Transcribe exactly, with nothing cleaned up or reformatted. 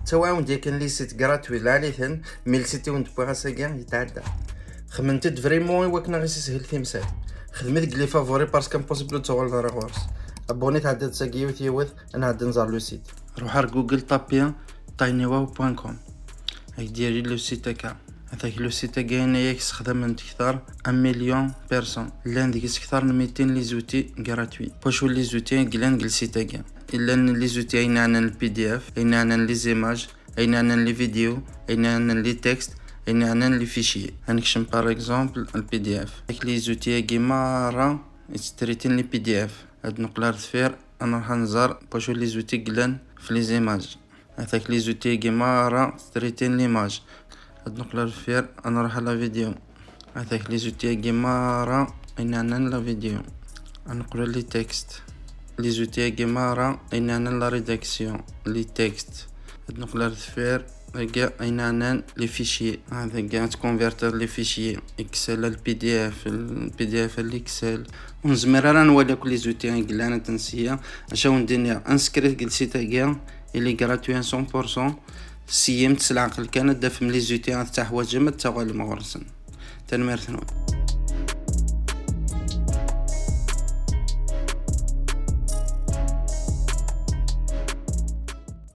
Ttawɛawen-d yakan les sites gratuits lɛali-ten, mais le site i wen-d-wwiɣ ass-agi yetɛedda. Xedmen-t-id vraiment i wakken ad aɣ-isishel timsal. Xedmet-t deg les favoris parce que impossible ur d-tuɣaleḍ ara ɣur-s. Abonné tɛeddiḍ sagi yiwet yiwet, ad nɛeddi nẓer le site. Ruḥ ar Google, tapi tinywaw point com. Ad k-d-yerr le site akka. Ata-k le site-agi, yenna-yak sexdamen-t kter un million personnes. Llan deg-s kter n mitin les outils gratuits. Wacu les outils i yellan deg le site-agi? Llan les outils ayen ɛnan le P D F, ayen ɛnan les images, ayen ɛnan les vidéos, ayen ɛnan les textes, ayen ɛnan les fichiers. Ad nekcem par exemple le P D F. Ak les outils-agi merra yetttritin les P D F. Ad neqqel ar deffir, ad nruḥ ad nẓer wacu les outils i yellan f les images. Ata-k les outils-agi merra tttritin l'image. Ad neqqel ar deffir, ad nruḥ à la vidéo. Ata-k les outils-agi merra ayen ɛnan la vidéo. Ad neqqel les textes. Les outils-agi merra ayen ɛnan la rédaction, les textes. Ad neqqel ar deffir, dagi ayen ɛnan les fichiers. Dagi ad tconvertir les fichiers Excel à le P D F, le P D F à l'Excel. Ur nezmir ara ad nwali akk les outils i yellan ad ten-nsiya. Acu awen-d-iniɣ, inscrire deg le site-agi, il est gratuit à cent pour cent. Siyem-t s leɛqel kan, ad d-tafem les outils i teḥwaǧem, ad d-tuɣalem ɣur-sen. Tanemmirt-nwen.